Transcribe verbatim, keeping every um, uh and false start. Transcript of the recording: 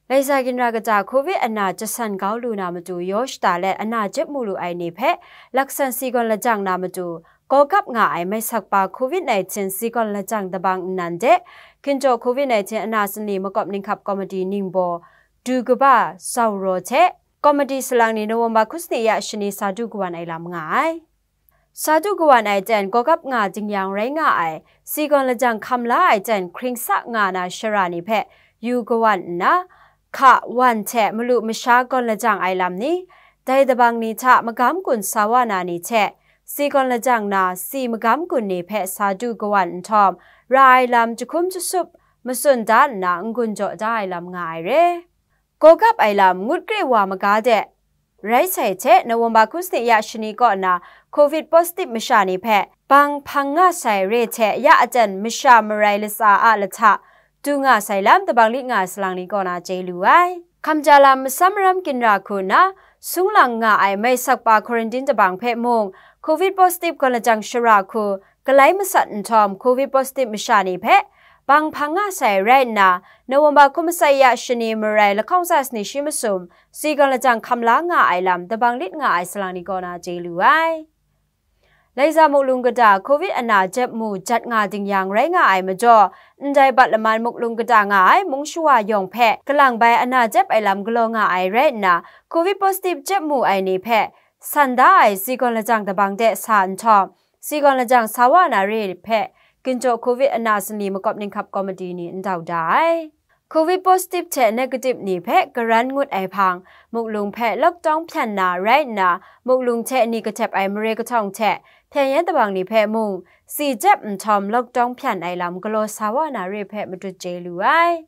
Laisa ginra kata Covid ana jasan kau lu na matu yaw shada let ana jep mu lu ai ni hpe laksan si gawn lajang na matu, gawgap nga ai maisak pa Covid nineteen si gawn lajang dabang nnan de, hkinjaw Covid nineteen ana sanli makawp ninghkap komiti ningbaw, du kaba, zauraw hte, komiti salang ni November hku sani ya shani sa du kawan ai lam nga ai. Sa du kawan ai ten gawgap nga dingyang rai nga ai, si gawn lajang hkam la ai ten hkring sa nga na shara ni hpe yu kawan nna, hka, wan hte malu masha gawn lajang ai lam ni, dai dabang ni hta magam gun sa wa na ni hte, si gawn lajang na si magam gun ni hpe sa du kawan nhtawm, ra ai lam jahkum jasup, matsun da nna n-gun jaw da ai lam nga ai re. Gawgap ai lam ngut kre wa maga de, rai sai hte November hku sani ya shani kaw na Covid positive masha ni hpe bang hpang nga sai re hte ya aten masha marai latsa a lahta du nga sai lam dabang lit nga ai salang ni kaw na chye lu ai. Hkamja lam masam maram ginra hku nna sung lang nga ai maisak pa quarantine dabang hpe mung, Covid positive gawn lajang shara hku galai masat nhtawm Covid positive masha ni hpe bang hpang nga sai rai nna, November hku masai ya shani marai lahkawng tsa sani shi masum, si gawn lajang hkam la nga ai lam dabang lit nga ai salang ni kaw na chye lu ai. Laisa muklung kata Covid ana jep mu jat nga dingyang rai nga ai majaw, ndai bat laman muklung kata nga ai mung shawa yawng hpe kalang bai ana jep ai lam galaw nga ai rai nna, Covid positive jep mu ai ni hpe san da ai si gawn lajang dabang de sa nhtawm, si gawn lajang sa wa na re hpe ginjaw Covid ana sanli makawp ninghkap komiti ni n dau da ai. Covid positive hte negative ni hpe karan ngut ai hpang, muklung hpe lockdown hpyan na rai nna, muklung hte ni kahtep ai mare kahtawng hte hpyen yen dabang ni hpe mung, si jep nhtawm lockdown hpyan ai lam galaw sa wa na re hpe matut chye lu ai.